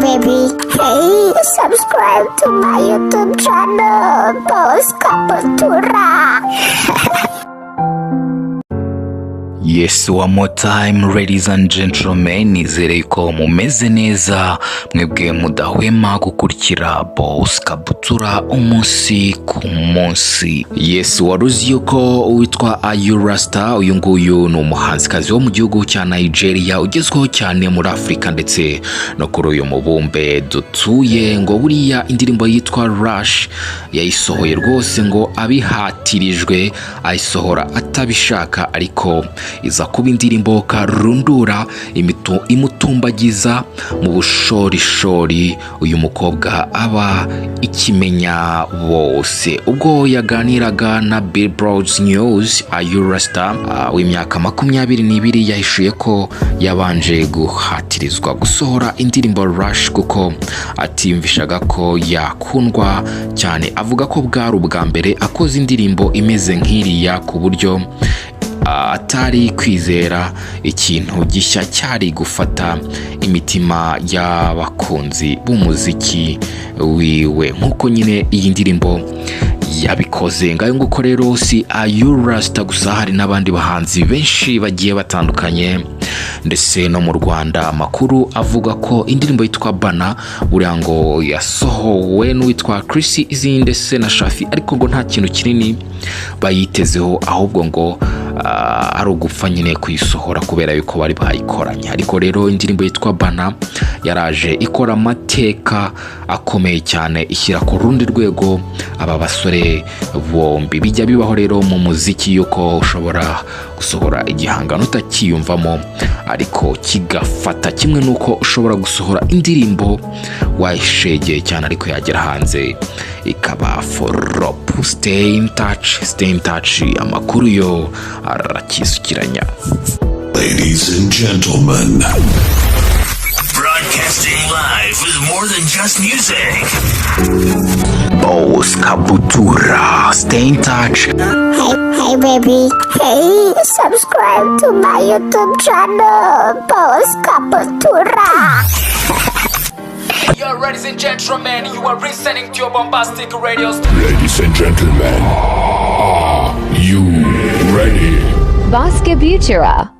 Baby. Hey, subscribe to my YouTube channel, Boss Kabutura. Yes, one more time, ladies and gentlemen, nizere ko mumeze neza, mwebwe mudahwema gukurikira Boss Kabutura umunsi ku munsi. Yes, wari uzi yuko uwitwa Ayu Rasta, uyu nguyu ni umuhanzikazi wo mu gihugu cya Nigeria ugezweho cyane muri Afurika ndetse no kuri uyu mubumbe dutuye, ngo buriya indirimbo yitwa Rush yayisohoye rwose ngo abihatirijwe, ayisohora atabishaka, ariko iza kuba indirimbo karundura imutumbagiza mu bushorishori. Uyu mukobwa aba ikimenya bose. Ubwo yaganiraga na Billboard News, Ayu Rasta w'imyaka 22 yahishuye ko yabanje guhatirizwa gusohora indirimbo Rush kuko atiyumvishaga ko yakundwa cyane. Avuga ko bwari ubwa mbere akoze indirimbo imeze nk'iriya, ku buryo atari kwizera ikintu gishya cyari gufata imitima y'abakunzi b'umuziki wiwe, nk'uko nyine iyi ndirimbo yabikoze. Ngayo nguko rero, si Ayu Rasta gusa, hari n'abandi bahanzi benshi bagiye batandukanye, ndetse no mu Rwanda amakuru avuga ko indirimbo yitwa Bana buriya ngo yasohowe n'uwitwa Chris Eazy ndetse na Shafi, ariko ngo nta kintu kinini bayitezeho, ahubwo ngo ari ugupfa nyine kuyisohora kubera yuko bari bayikoranye. Ariko rero indirimbo yitwa Bana yaraje ikora amateka akomeye cyane, ishyira ku rundi rwego aba basore bombi. Bijya bibaho rero mu muziki yuko ushobora gusohora igihangano utakiyumvamo ariko kigafata, kimwe n'uko ushobora gusohora indirimbo wayishegeye cyane ariko yagera hanze ikaba flop. Stay in touch, stay in touch, amakuru yo arakisukiranya. Ladies and gentlemen, Broadcasting live with more than just music. Boss Kabutura, stay in touch. Hey, hey, baby. Hey, subscribe to my YouTube channel, Boss Kabutura. Yo, ladies and gentlemen, you are listening to your bombastic radio Ladies and gentlemen, are you ready? Boss Kabutura.